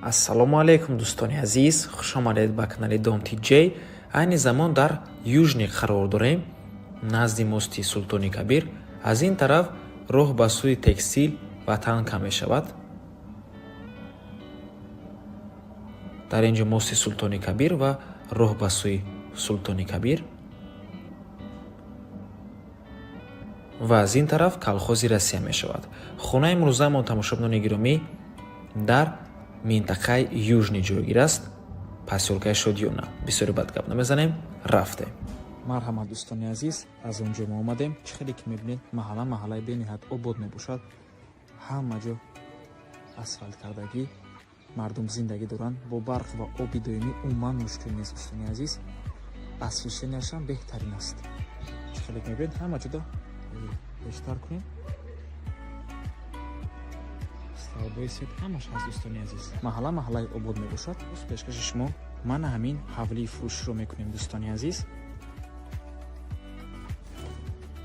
Ассалому алайкум, дӯстони азиз, хушомадед ба канали Дом Тиҷей. Айни замон дар Южный қарор дорем, назди мости Султони Кабир. Аз ин тараф роҳ ба сӯи Текстил ва Танка мешавад. Дар ин ҷо мости Султони Кабир ва роҳ ба сӯи Султони Кабир ва аз ин тараф колхози Россия мешавад. Хонаи имрӯзаамон, тамошобинони гиромӣ, дар минтақаи Южный ҷойгир аст, посёлкаи Шодиёна. Бисёри бад гап намезанем, рафтем. Марҳамат, дӯстони азиз, аз он ҷо мо омадем. Чӣ хеле ки мебинед, маҳалла маҳаллаи бениҳоят обод мебошад. Ҳама ҷо асфалт кардагӣ, мардум зиндагӣ доранд бо барқ ва оби доимӣ, умуман мушкил нест, дӯстони азиз. Освещенияшам беҳтарин аст. Чӣ хеле ки мебинед, ҳама ҷода бештар кунем, столбои свет ҳамаш ҳаст, дӯстони азиз. Маҳалла маҳаллаи обод мебошад. Пешкаши шумо мана ҳамин ҳавлии фурӯширо мекунем, дӯстони азиз.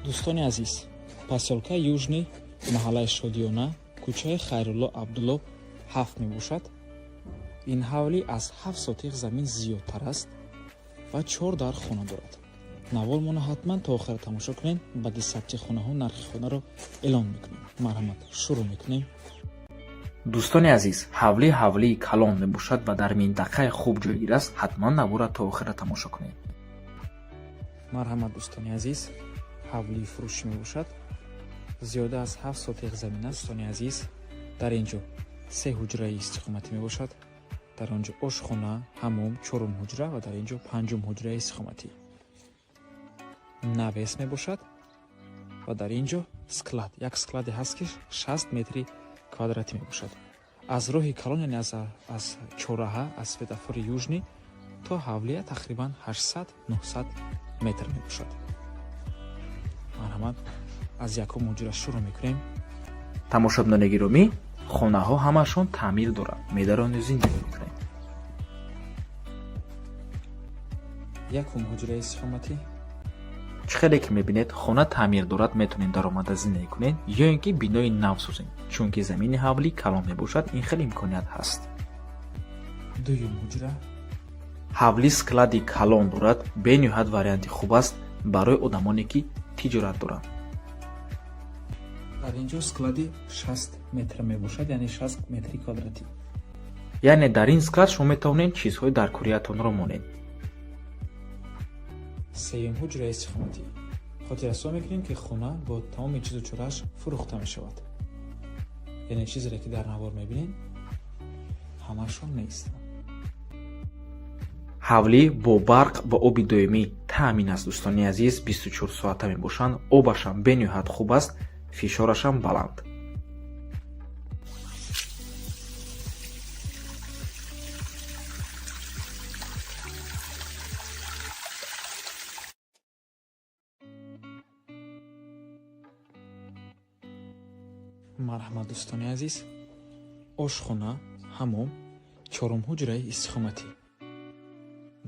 Дӯстони азиз, посёлкаи Южный, маҳаллаи Шодиёна, кӯчаи Хайрулло Абдулло 7 мебошад. Ин ҳавлӣ аз 7 сотих замин зиёдтар аст ва чор дар хона дорад. Навормона ҳатман то охира тамошо кунед. Баъди сабти хонаҳо нархи хонаро эълон мекунем. Марҳамат, шурӯъ мекунем. Дӯстони азиз, ҳавлӣ ҳавлии калон мебошад ва дар минтақаи хуб ҷойгир аст. Ҳатман навора то охира тамошо кунед. Марҳамат, дӯстони азиз, ҳавлии фурӯшӣ мебошад. Зиёда аз 7 сотих замин аст, дӯстони азиз. Дар ин ҷо се ҳуҷраи истиқоматӣ мебошад, дар он ҷо ошхона, ҳамом, чорум ҳуҷра ва дар ин ҷо панҷум ҳуҷраи истиқоматӣ, навес мебошад ва дар ин ҷо склад, як складе ҳаст, ки 60 метри квадратӣ мебошад. Аз роҳи калон, яъне аз чорраҳа, аз светофори Южный то ҳавлия тақрибан 800-900 метр мебошад. Марҳамат, аз якум ҳуҷра шурӯъ мекунем. Тамошобинони гиромӣ, хонаҳо ҳамашон таъмир доранд, медарону зиндагӣ мекунем. Якум ҳуҷраи истиқоматӣ. Чӣ хеле ки мебинед, хона таъмир дорад, метавонед даромада зиндагӣ кунед ё ин ки бинои нав созед, чунки замини ҳавлӣ калон мебошад, ин хел имконият ҳаст. Дуюм ҳуҷра. Ҳавлӣ склади калон дорад, бениҳоят варианти хуб аст барои одамоне, ки тиҷорат доранд. Дар ин ҷо склади 60 метр мебошад, яъне 60 метри квадратӣ. Яъне дар ин склад шумо метавонед чизҳои даркориятонро монед. Сеюм ҳуҷраи истиқоматӣ. Хотиррасон мекунем, ки хона бо тамоми чизу чорааш фурӯхта мешавад, яъне чизере ки дар навор мебинед, ҳамашон нест. Ҳавлӣ бо барқ ва оби доимӣ таъмин аст, дӯстони азиз, 24 соата мебошанд. Обашам бениҳоят хуб аст, фишорашам баланд. Марҳамат, дӯстони азиз, ошхона, ҳамом, чорум ҳуҷраи истиқоматӣ.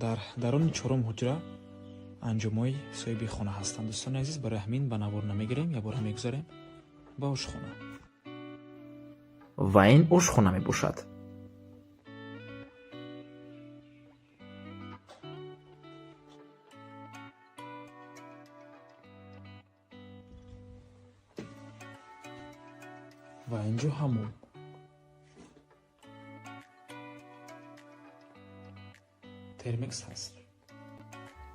Дар даруни чорум ҳуҷра анҷомҳои соҳиби хона ҳастанд, дӯстони азиз, барои ҳамин ба навор намегирем. Якбора мегузарем ба ошхона. Ва ин ошхона мебошад. Ва ин ҷо ҳамом. Термекс ҳаст.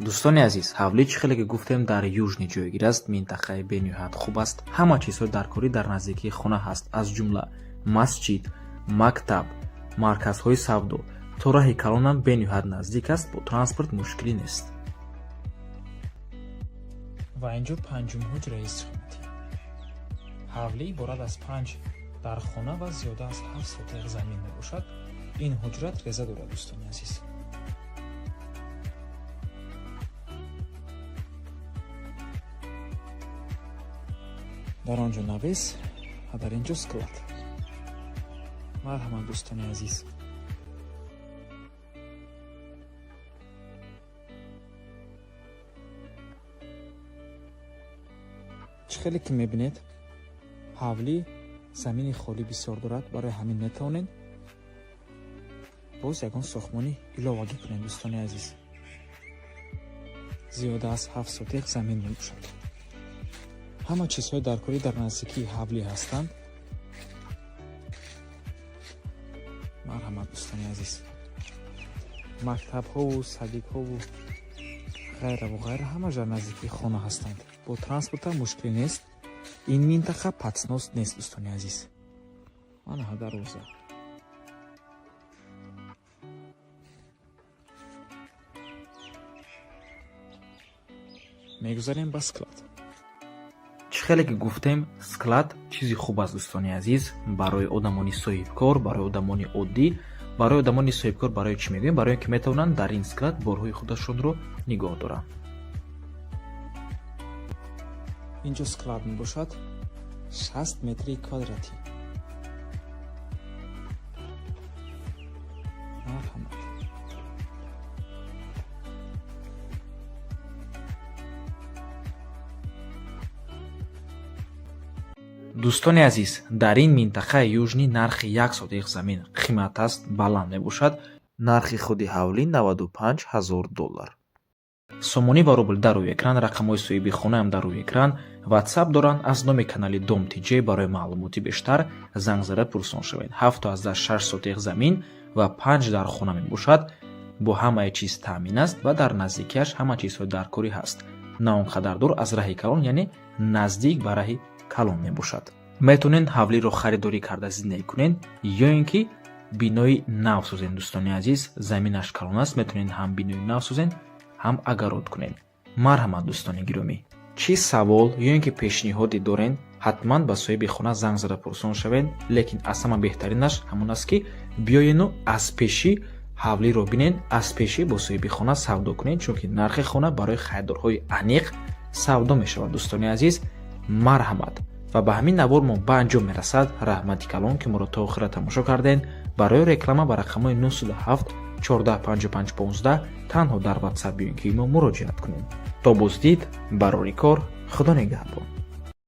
Дӯстони азиз, ҳавлӣ, чӣ хеле ки гуфтем, дар Южный ҷойгир аст, минтақаи бениҳоят хуб аст. Ҳама чизҳои даркорӣ дар наздикии хона ҳаст, аз ҷумла масҷид, мактаб, марказҳои савдо. То раҳи калонам бениҳоят наздик аст, бо транспорт мушкилӣ нест. Ва ин ҷо панҷум ҳуҷраи истиқоматӣ. Ҳавлӣ иборат аз панҷ дархона ва зиёда аз 7 сотих замин мебошад. Ин ҳуҷра треза дорад, дӯстони азиз. Дар он ҷо навес ва дар ин ҷо склад. Марҳамат, дӯстони азиз. Чӣ хеле ки мебинед, ҳавлӣ замини холӣ бисёр дорад, барои ҳамин метавонед Боз ягон сохтмони иловагӣ кунед, дӯстони азиз. Зиёда аз 7 сотих замин мебошад. Ҳама чизҳои даркорӣ дар наздикии ҳавлӣ ҳастанд. Марҳамат, дӯстони азиз, мактабҳову садикҳову ғайраву ғайра ҳамаш дар наздикии хона ҳастанд. Бо транспортам мушкиле нест. Ин минтақа под снос нест, дӯстони азиз. Манаҳа дарвоза. Мегузарем ба склад. Чӣ хеле ки гуфтем, склад чизи хуб аст, дӯстони азиз, барои одамони соҳибкор, барои одамони оддӣ. Барои одамони соҳибкор барои чӣ мегӯем? Барои он ки метавонанд дар ин склад борҳои худашонро нигоҳ доранд. Инҷо склад мебошад, 60 метри квадратӣ. Марҳамат. Дӯстони азиз, дар ин минтақаи Южный нархи 1 сотих замин қимат аст, баланд мебошад. Нархи худи ҳавлӣ 95 ҳазор доллар. Сомонӣ ва рубл дар рӯи экран, рақамҳои соҳиби хонаам дар рӯи экран, ватсап доранд. Аз номи канали Дом ТJ барои маълумоти бештар занг зада пурсон шавед. 7,6 сотих замин ва панҷ дар хона мебошад. Бо ҳамаи чиз таъмин аст ва дар наздикиаш ҳама чизҳои даркорӣ ҳаст. На он қадар дур аз раҳи калон, яъне наздик ба раҳи калон мебошад. Метавонед ҳавлиро харидорӣ карда зиндагӣ кунед ё ин ки бинои нав созед. Дӯстони азиз, заминаш калон аст, метавонед ҳам бинои нав созед, ҳам огород кунед. Марҳамат, дӯстони гиромӣ, чӣ савол ё ин ки пешниҳоде доред, ҳатман ба соҳиби хона занг зада пурсон шавед. Лекин аз ҳама беҳтаринаш ҳамон аст, ки биёену аз пешӣ ҳавлиро бинед, аз пешӣ бо соҳиби хона савдо кунед, чунки нархи хона барои харидорҳои аниқ савдо мешавад. Дӯстони азиз, марҳамат. Ва ба ҳамин навор мо ба анҷом мерасад. Раҳмати калон, ки моро то охира тамошо кардед. Барои реклама ба рақамҳои 907 14 55 15 танҳо дар ватсап ё ин ки имо муроҷиат кунед. То боздид, барори кор, Худо нигаҳбон.